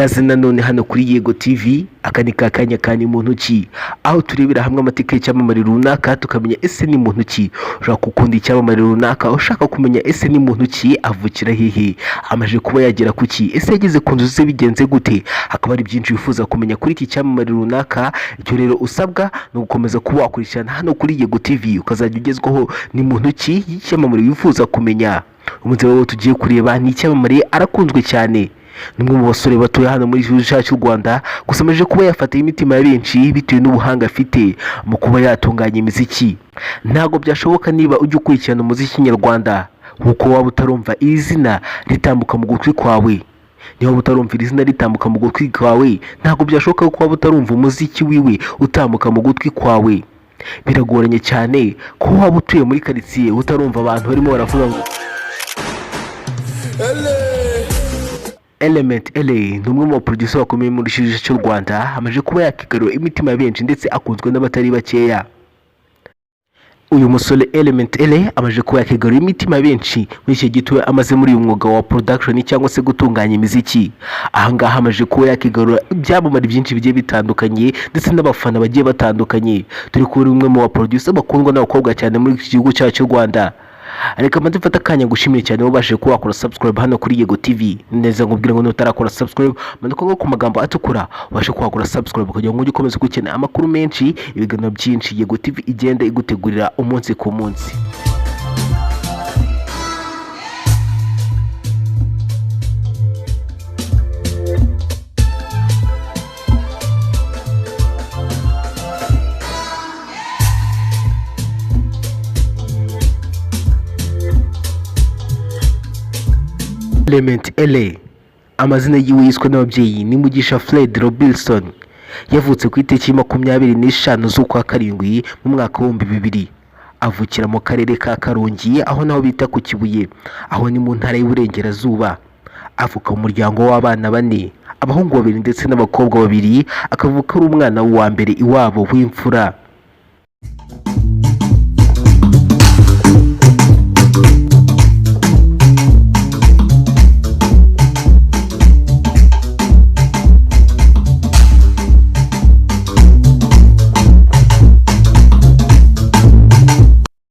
Ikaze nanone hano kuri Yego TV. Aka ni ka kanya ka Ni Muntu Ki, aho turebera hamwe amateka y'icyamamare runaka, tukamenya ese ni muntu ki. Ushobora gukunda icyamamare runaka, ushaka kumenya ese ni muntu ki, avukira hehe, amaze kuba yagera ku ki, ese yageze ku nzu ze bigenze gute. Hakaba hari byinshi wifuza kumenya kuri iki cyamamare runaka. Icyo rero usabwa ni ugukomeza kuba wakurikirana hano kuri Yego TV, ukazajya ugezwaho ni muntu ki y'icyamamare wifuza kumenya. Umunsi rero tugiye kureba ni icyamamare, arakunzwe cyane, ni umwe mu basore batuye hano muri gihugu cyacu cy'u Rwanda, gusa amaze kuba yafata imitima ya benshi bitewe n'ubuhanga afite mu kuba yatunganya imiziki. Ntabwo byashoboka niba ujya ukurikirana umuziki nyarwanda nkuko waba utarumva iri zina ritambuka mu gutwi kwawe. Niba utarumva iri zina ritambuka mu gutwi kwawe, ntabwo byashoboka ko waba utarumva umuziki wiwe utambuka mu gutwi kwawe. Biragoranye cyane ko waba utuye muri karitsiye utarumva abantu barimo baravuga ngo Element Eleeeh. Ni umwe mu baproducer bakomeye muri iki gihugu cy'u Rwanda, amaze kuba yakigarura imitima ya benshi ndetse akunzwe n'abatari bakeya. Uyu musore Element Eleeeh amaze kuba yakigarura imitima ya benshi muri iki gito amaze muri uyu mwuga wa production cyangwa se gutunganya imiziki. Ahangaha amaze kuba yakigarura ibyamamare byinshi bigiye bitandukanye ndetse n'abafana bagiye batandukanye, dore ko uri umwe mu baproducer bakundwa n'abakobwa cyane muri iki gihugu cyacu cy'u Rwanda. Reka mbanze mfate akanya gushimire cyane wabashije kuba wakora subscribe hano kuri Yego TV. Neza nkubwira ngo nutarakora subscribe, manuka nko ku magambo atukura ubashe kuba wakora subscribe kugira ngo ujye ukomeza gukenera amakuru menshi, ibiganiro byinshi Yego TV igenda igutegurira umunsi ku munsi. Element Eleeeh, amazina yiwe yiswe n'ababyeyi ni Mugisha Fred Robinson. Yavutse ku itariki 25 z'ukwa karindwi mu mwaka w'2000, avukira mu karere ka Karongi, aho naho bita ku Kibuye, aho ni mu ntara y'Iburengerazuba. Avuka mu muryango w'abana bane, abahungu babiri ndetse n'abakobwa babiri, akavuka ari umwana wa mbere iwabo w'imfura.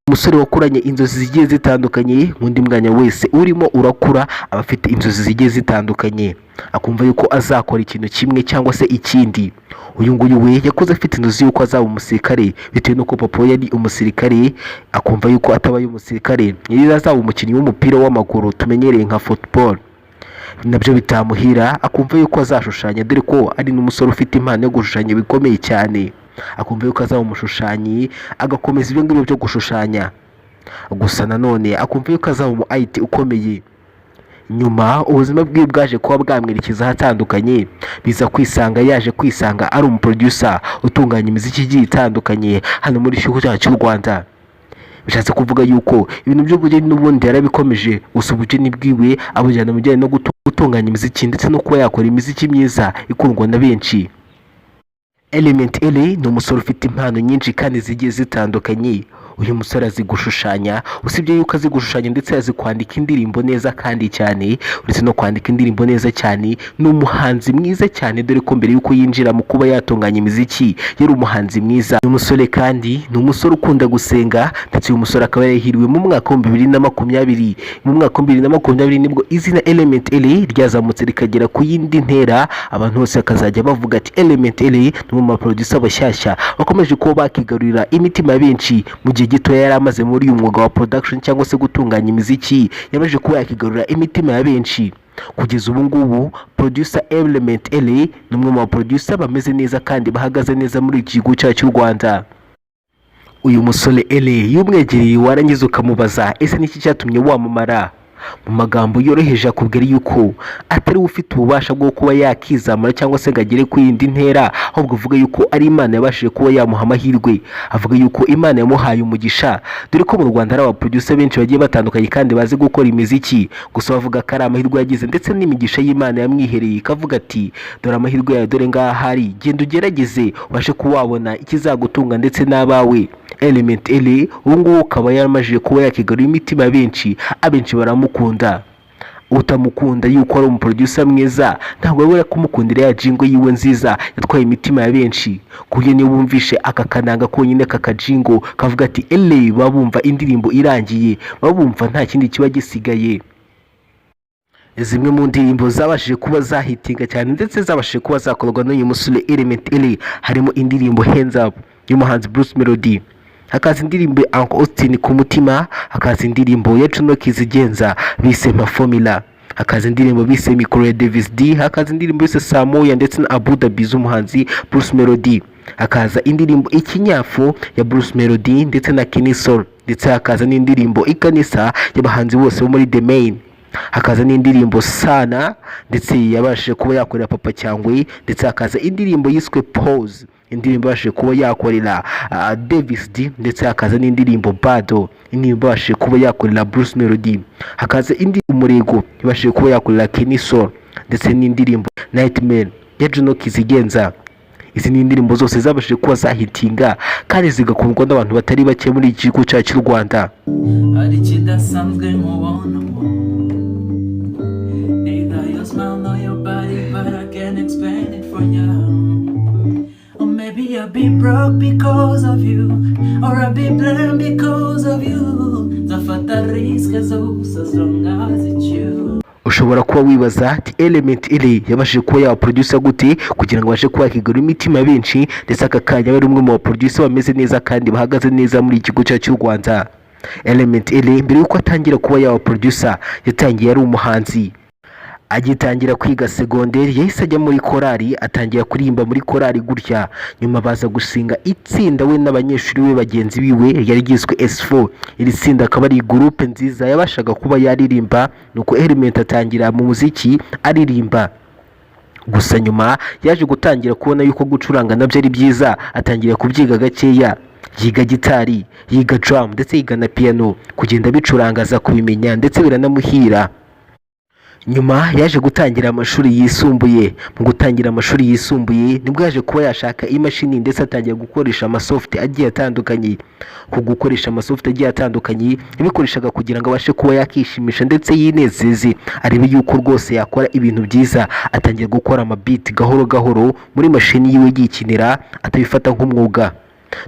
Umusore wakuranye inzozi zigiye zitandukanye. Nk'undi mwanya wese urimo urakura, aba afite inzozi zigiye zitandukanye, akumva yuko azakora ikintu kimwe cyangwa se ikindi. Uyu nguyu we yakuze afite inzozi yuko azaba umusirikare, bitewe n'uko papa we yari umusirikare, akumva yuko atabaye umusirikare yari azaba umukinnyi w'umupira w'amaguru tumenyereye nka football. Nabyo bitamuhira, akumva yuko azashushanya, dore ko ari n'umusore ufite impano yo gushushanya bikomeye cyane, akumva yuko azaba umushushanyi, agakomeza ibyo ngibyo byo gushushanya. Gusa nanone akumva yuko azaba umu IT ukomeye. Nyuma ubuzima bwiwe bwaje kuba bwamwerekeza ahatandukanye, biza kwisanga yaje kwisanga ari umuproducer utunganya imiziki igiye itandukanye hano muri gihugu cyacu cy'u Rwanda. Bishatse kuvuga yuko ibintu by'ubugeni n'ubundi yarabikomeje, gusa ubugeni bwiwe abujyana mu bijyanye no gutunganya imiziki ndetse no kuba yakora imiziki myiza ikundwa na benshi. Element Eleeeh ni umusore ufite impano nyinshi kandi zigiye zitandukanye. Uyu musore azi gushushanya, usibye yuko azi gushushanya ndetse azi kwandika indirimbo neza kandi cyane. Uretse no kwandika indirimbo neza cyane, ni umuhanzi mwiza cyane, dore ko mbere yuko yinjira mu kuba yatunganya imiziki yari umuhanzi mwiza. Uyu musore kandi ni umusore ukunda gusenga, ndetse uyu musore akaba yarahiriwe mu mwaka wa 2020. Mu mwaka wa 2020 nibwo izina Element Eleeeh ryazamutse rikagera ku yindi ntera, abantu bose bakazajya bavuga ati Element Eleeeh ni umwe mu baproducer bashyashya bakomeje kuba bakigarurira imitima ya benshi. Mu gihe gito yari amaze muri uyu mwuga wa production cyangwa se gutunganya imiziki, yamaze kuba yakigarurira imitima ya benshi. Kugeza ubu ngubu producer Element Eleeeh ni umwe mu baproducer bameze neza kandi bahagaze neza muri iki gihugu cyacu cy'u Rwanda. Uyu musore Eleeeh, iyo umwegereye warangiza ukamubaza ese niki cyatumye wamamara, mu magambo yoroheje akubwira yuko atari we ufite ububasha bwo kuba yakizamura cyangwa se ngo agere ku yindi ntera, ahubwo avuga yuko ari Imana yabashije kuba yamuha amahirwe. Avuga yuko Imana yamuhaye umugisha, dore ko mu Rwanda hari abaproducer benshi bagiye batandukanye kandi bazi gukora imiziki. Gusa bavuga ko ari amahirwe yagize ndetse n'imigisha y'Imana yamwihereye, ikavuga ati dore amahirwe yawe, dore ngaha hari, genda ugerageze ubashe kuba wabona ikizagutunga ndetse n'abawe. Element Eleeeh ubu ngubu akaba yaramajije kuba yakigarura imitima ya benshi, abenshi baramukunda. Utamukunda yuko ari umuproducer mwiza ntabwo yabura kumukundira ya jingle yiwe nziza yatwaye imitima ya benshi, ku buryo niyo bumvishe aka kananga konyine, aka kajingle kavuga ati "Ele", baba bumva indirimbo irangiye, baba bumva nta kindi kiba gisigaye. Zimwe mu ndirimbo zabashije kuba zahitinga cyane ndetse zabashije kuba zakorwa n'uyu musore Element Eleeh harimo indirimbo Hands Up y'umuhanzi Bruce Melody, hakaza indirimbo ya Uncle Austin ku mutima, hakaza indirimbo ya Juno Kizigenza bise Mpa Formula, hakaza indirimbo bise Mikoro ya Davis D, hakaza indirimbo bise Samoya ndetse na Abu Dhabi z'umuhanzi Bruce Melody, hakaza indirimbo Ikinyafu ya Bruce Melody ndetse na Kenny Sol, ndetse hakaza n'indirimbo Ikanisa y'abahanzi bose bo muri The Mane, hakaza n'indirimbo Sana ndetse yabashije kuba yakorera Papa Cyangwe, ndetse hakaza indirimbo yiswe Pose, indirimbo yabashije kuba yakorera Davis D, ndetse hakaza n'indirimbo Bado, indirimbo yabashije kuba yakorera Bruce Melody, hakaza indi Umurego yabashije kuba yakorera Kenny Sol, ndetse n'indirimbo Nightmare ya Juno Kizigenza. Izi ni indirimbo zose zabashije kuba zahitinga kandi zigakundwa n'abantu batari bake muri iki gihugu cyacu cy'u Rwanda. Hari ikidasanzwe nkubonamo. Neither your smile nor your body, but I can explain it for you. Or maybe I'll be broke because of you, or I'll be blind because of you. Nzafata risk zose as long as it's you. Ushobora kuba wibaza ati: "Element Eleeh yabashije kuba yaba producer gute kugira ngo abashe kuba yakigarura imitima ya benshi, ndetse aka kanya ari umwe mu baproducer bameze neza kandi bahagaze neza muri iki gihugu cyacu cy'u Rwanda?" Element Eleeh, mbere yuko atangira kuba yaba producer, yatangiye ari umuhanzi. Agitangira kwiga segonderi yahise ajya muri korali, atangira kuririmba muri korali gutya. Nyuma baza gushinga itsinda we n'abanyeshuri be bagenzi biwe yari ryiswe S4. Iri tsinda akaba ari groupe nziza yabashaga kuba yaririmba. Nuko Element atangira mu muziki aririmba gusa. Nyuma yaje gutangira kubona yuko gucuranga nabyo ari byiza, atangira kubyiga gakeya, yiga gitari, yiga drum ndetse yiga na piano, kugenda abicuranga aza kubimenya ndetse biranamuhira. Nyuma yaje gutangira amashuri yisumbuye. Mu gutangira amashuri yisumbuye nibwo yaje kuba yashaka imashini ndetse atangira gukoresha amasoft agiye atandukanye. Ku gukoresha amasoft agiye atandukanye, yabikoreshaga kugira ngo abashe kuba yakishimisha ndetse yinezeze, arebe yuko rwose yakora ibintu byiza. Atangira gukora amabeat gahoro gahoro muri mashini yiwe yikinira, atabifata nk'umwuga,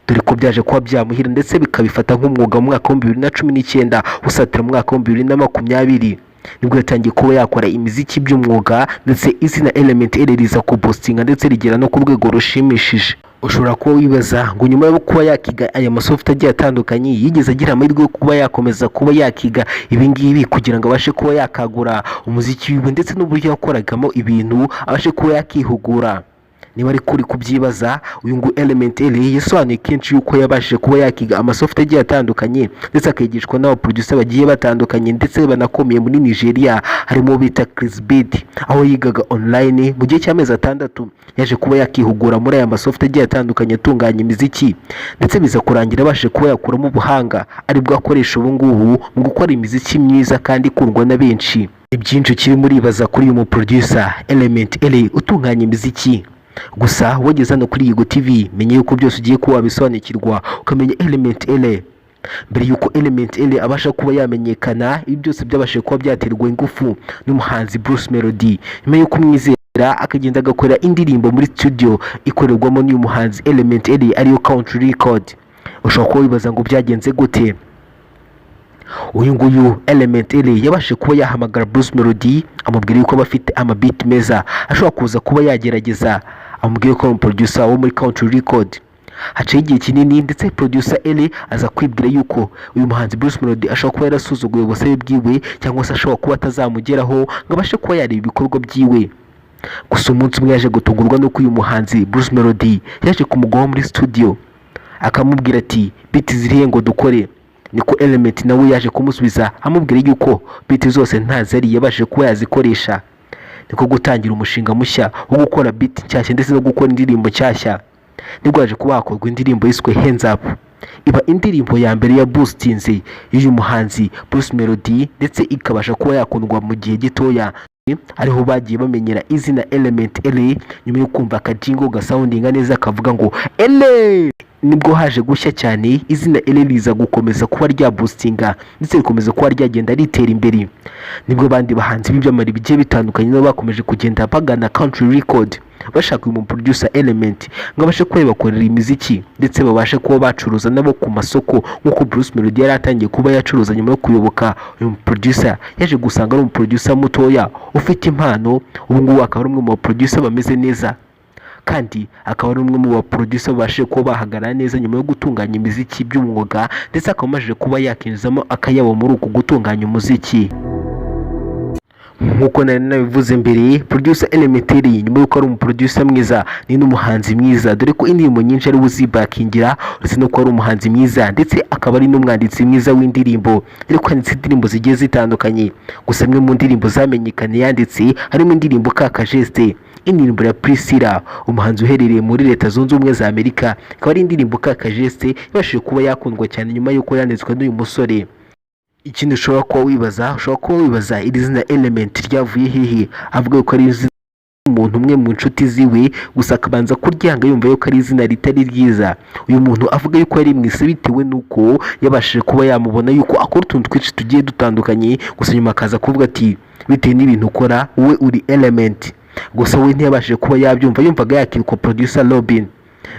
dore ko byaje kuba byamuhira ndetse bikabifata nk'umwuga mu mwaka wa 2019 usatira mu mwaka wa 2020, nibwo yatangiye kuba yakora imiziki by'umwuga, ndetse izina Element Eleeh riza kuboostinga ndetse rigera no ku rwego rushimishije. Ushobora kuba wibaza ngo nyuma yo kuba yakiga aya masoft agiye atandukanye, yigeze agira amahirwe yo kuba yakomeza kuba yakiga ibi ngibi kugira ngo abashe kuba yakagura umuziki wiwe ndetse n'uburyo yakoragamo ibintu, abashe kuba yakihugura? Niba ari kuri kubyibaza, uyu nguyu Element Eleeh yasobanuye kenshi yuko yabashije kuba yakiga amasoft agiye atandukanye, ndetse akigishwa n'abaproducer bagiye batandukanye ndetse banakomeye muri Nigeria, harimo bita Chris Beat, aho yigaga online mu gihe cy'amezi 6. Yaje kuba yakihugura muri aya masoft agiye atandukanye atunganya imiziki, ndetse biza kurangira abashije kuba yakuramo ubuhanga aribwo akoresha ubu ngubu mu gukora imiziki myiza kandi ikundwa na benshi. Ni byinshi ukiri muribaza kuri uyu muproducer Element Eleeh utunganya imiziki. Gusa wageze hano kuri Yigo TV, menye yuko byose ugiye kuba wabisobanukirwa, ukamenya Element Eleeh. Mbere yuko Element Eleeh abasha kuba yamenyekana, ibi byose byabashije kuba byaterwa ingufu n'umuhanzi Bruce Melody, nyuma yuko umwizera akagenda agakora indirimbo muri studio ikorerwamo n'uyu muhanzi Element Eleeh, ariyo Country Record. Ushobora kuba wibaza ngo byagenze gute? Uyu nguyu Element Eleeh yabashije kuba yahamagara Bruce Melody, amubwira yuko aba afite amabeat meza ashobora kuza kuba yagerageza, amubwira ko ari umuproducer wo muri Country Record. Haciye igihe kinini, ndetse producer Eleeh aza kwibwira yuko uyu muhanzi Bruce Melody ashobora kuba yarasuzuguye ubusabe bwiwe, cyangwa se ashobora kuba atazamugeraho ngo abashe kuba yareba ibikorwa byiwe. Gusa umunsi umwe yaje gutungurwa n'uko uyu muhanzi Bruce Melody yaje kumugwaho muri studio, akamubwira ati: "Beat zirihe ngo dukore?" Niko Element nawe yaje kumusubiza amubwira yuko beat zose ntazari yabashije kuba yazikoresha. Niko gutangira umushinga mushya wo gukora beat nshyashya ndetse no gukora indirimbo nshyashya. Nibwo yaje kuba hakorwa indirimbo yiswe Hands Up, iba indirimbo ya mbere ya boostinze y'uyu muhanzi Bruce Melody, ndetse ikabasha kuba yakundwa mu gihe gitoya. Ariho bagiye bamenyera izina Element Eleeh, nyuma yo kumva akajingle gasoundinga neza kavuga ngo "Ele". Nibwo haje gushya cyane, izina Ele riza gukomeza kuba ryaboostinga ndetse rikomeza kuba ryagenda ritera imbere. Nibwo abandi bahanzi b'ibyamamare bigiye bitandukanye nabo bakomeje kugenda bagana Country Record, bashaka uyu producer Element ngo abashe kuba yabakorera imiziki, ndetse babashe kuba bacuruza nabo ku masoko, nk'uko Bruce Melody yari atangiye kuba yacuruza nyuma yo kuyoboka uyu producer. Yaje gusanga ari umuproducer mutoya ufite impano. Ubu ngubu akaba ari umwe mu baproducer bameze neza, kandi akaba ari umwe mu baproducer babashije kuba bahagarara neza nyuma yo gutunganya imiziki by'umwuga, ndetse akaba amajije kuba yakinjizamo akayabo muri uku gutunganya umuziki. Nk'uko nari nabivuze mbere, producer Element nyuma y'uko ari umuproducer mwiza, ni n'umuhanzi mwiza, dore ko indirimbo nyinshi ari buzibakingira. Uretse no kuba ari umuhanzi mwiza, ndetse akaba ari n'umwanditsi mwiza w'indirimbo, dore ko yanditse indirimbo zigiye zitandukanye. Gusa imwe mu ndirimbo zamenyekanye yanditse harimo indirimbo Kakajeste, indirimbo ya Priscilla, umuhanzi uherereye muri Leta Zunze Ubumwe za Amerika. Ikaba ari indirimbo Kakajeste yabashije kuba yakundwa cyane nyuma y'uko yanditswe n'uyu musore. Ikindi ushobora kuba wibaza, ushobora kuba wibaza iri zina Element ryavuye hehe. Avuga ko ari izina umuntu umwe mu nshuti ziwe, gusa akabanza kuryanga yumva yuko ari izina ritari ryiza. Uyu muntu avuga yuko yari mwise bitewe n'uko yabashije kuba yamubona yuko akora utuntu twinshi tugiye dutandukanye, gusa nyuma akaza kuvuga ati: "Bitewe n'ibintu ukora, wowe uri Element." Gusa we ntiyabashije kuba yabyumva, yumvaga yakitwa producer Robin.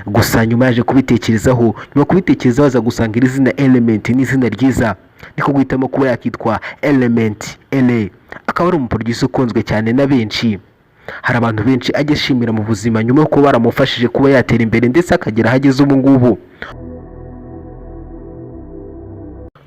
Gusa nyuma yaje kubitekerezaho, nyuma kubitekerezaho aza gusanga iri zina Element ni izina ryiza, niko guhitamo kuba yakitwa Element Ele. Akaba ari umuproducer ukunzwe cyane na benshi. Hari abantu benshi ajya ashimira mu buzima nyuma yo kuba baramufashije kuba yatera imbere, ndetse akagera aho ageze ubu ngubu.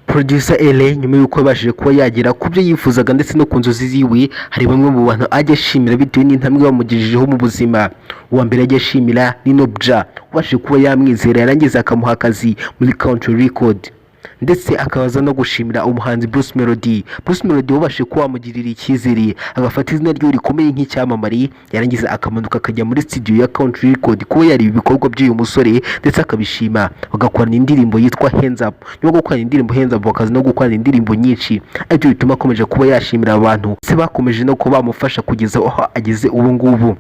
Producer Ele, nyuma y'uko yabashije kuba yagera ku byo yifuzaga ndetse no ku nzozi ziwe, hari bamwe mu bantu ajya ashimira bitewe n'intambwe bamugejejeho mu buzima. Uwa mbere ajya ashimira ni Nobja, ubashije kuba yamwizera, yarangiza akamuha akazi muri Country Record, ndetse akabaza no gushimira umuhanzi Bruce Melody. Bruce Melody wabashije kuba wamugirira icyizere, agafata izina rye rikomeye nk'icyamamare, yarangiza akamanuka akajya muri studio ya Country Record kuba yareba ibikorwa by'uyu musore, ndetse akabishima, bagakorana indirimbo yitwa Hands Up. Nyuma yo gukorana indirimbo Hands Up, bakaza no gukorana indirimbo nyinshi, aribyo bituma akomeje kuba yashimira abantu, ndetse bakomeje no kuba bamufasha kugeza aho ageze ubu ngubu.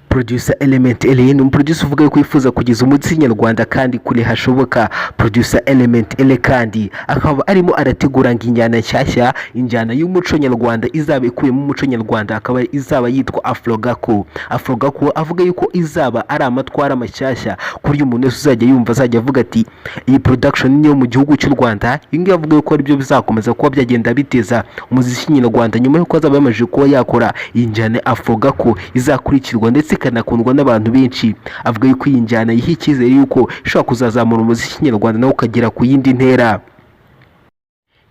Producer Element Ele ni umuproducer uvuga yuko yifuza kugeza umuziki nyarwanda kandi kure hashoboka. Producer Element Ele kandi akaba arimo arategura ngo injyana nshyashya, injyana y'umuco nyarwanda, izaba ikubiyemo umuco nyarwanda, akaba izaba yitwa Afrogako. Afrogako avuga yuko izaba ari amatwara mashyashya, ku buryo umuntu wese uzajya yumva azajya avuga ati: "Iyi production niyo mu gihugu cy'u Rwanda." Ibi ngibi avuga yuko aribyo bizakomeza kuba byagenda biteza umuziki nyarwanda, nyuma y'uko azaba yamaze kuba yakora iyi njyana Afrogako izakurikirwa ndetse ikanakundwa n'abantu benshi. Avuga yuko iyi njyana yiha icyizere yuko ishobora kuzazamura umuziki nyarwanda nawo ukagera ku yindi ntera.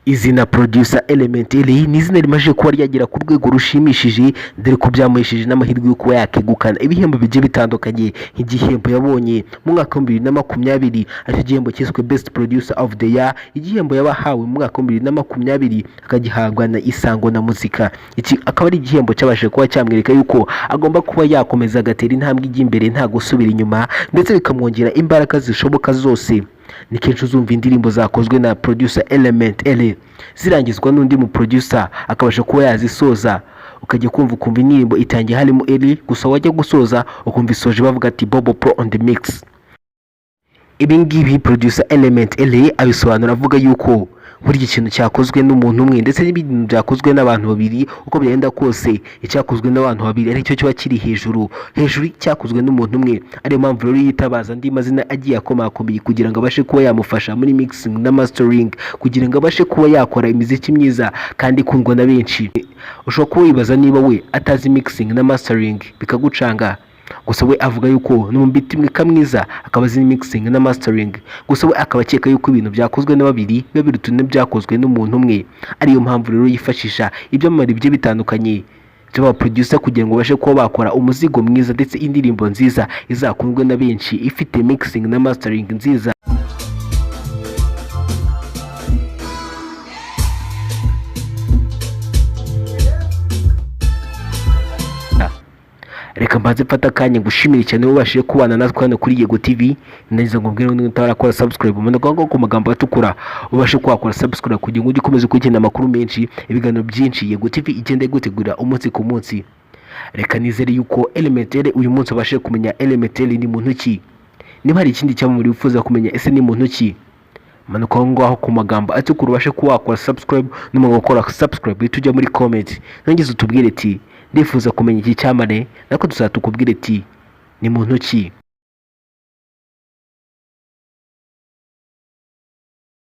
Izina Producer Element Ele ni izina rimaze kuba ryagera ku rwego rushimishije, dore ko byamuhesheje n'amahirwe yo kuba yakegukana ibihembo bigiye bitandukanye, nk'igihembo yabonye mu mwaka wa 2020, aricyo gihembo cyiswe Best Producer of the Year, igihembo yabahawe mu mwaka wa 2020 akagihabwa na Isango na Muzika. Iki akaba ari igihembo cyabashije kuba cyamwereka yuko agomba kuba yakomeza agatera intambwe ijya imbere nta gusubira inyuma, ndetse bikamwongera imbaraga zishoboka zose. Ni kenshi uzumva indirimbo zakozwe na producer Element Ele zirangizwa n'undi mu producer akabasha kuba yazisoza, ukajya kumva ukumva indirimbo itangiye harimo Ele, gusa wajya gusoza ukumva isoje bavuga ati: "Bobo Pro on the mix." Ibi ngibi producer Element Ele abisobanura avuga yuko burya ikintu cyakozwe n'umuntu umwe ndetse n'ibintu byakozwe n'abantu babiri, uko byagenda kose, icyakozwe n'abantu babiri aricyo kiba kiri hejuru hejuru y'icyakozwe n'umuntu umwe. Ariyo mpamvu rero yitabaza andi mazina agiye akomakomeye kugira ngo abashe kuba yamufasha muri mixing na mastering, kugira ngo abashe kuba yakora imiziki myiza kandi ikundwa na benshi. Ushobora kuba wibaza niba we atazi mixing na mastering bikagucanga. Gusa we avuga yuko ni umubeatmaker mwiza, akaba azi mixing na mastering, gusa we akaba akeka yuko ibintu byakozwe na babiri biba biruta n'ibyakozwe n'umuntu umwe. Ariyo mpamvu rero yifashisha ibyamamare bigiye bitandukanye by'abaproducer kugira ngo babashe kuba bakora umuzigo mwiza, ndetse indirimbo nziza izakundwe na benshi, ifite mixing na mastering nziza. Reka mbanze mfate akanya ngushimire cyane wabashije kubana natwe hano kuri Yego TV. Ndagize ngo mbwire niba utarakora subscribe, umanuka ngo ku magambo atukura ubashe kuhakora subscribe, kugira ngo ujye ukomeza gukurikirana amakuru menshi, ibiganiro byinshi Yego TV igenda igutegurira umunsi ku munsi. Reka nizere yuko Element Ele uyu munsi ubashe kumenya Element Ele ni muntu ki. Niba hari ikindi cyamamare wifuza kumenya, ese ni muntu ki? Manuka aho ngaho ku magambo atukura ubashe kuba wakora subscribe. Numara gukora subscribe, uhite ujya muri comment, nongeze utubwire ati: "Ndifuza kumenya iki cyamamare." Nako tuzatukubwire ati ni muntu ki.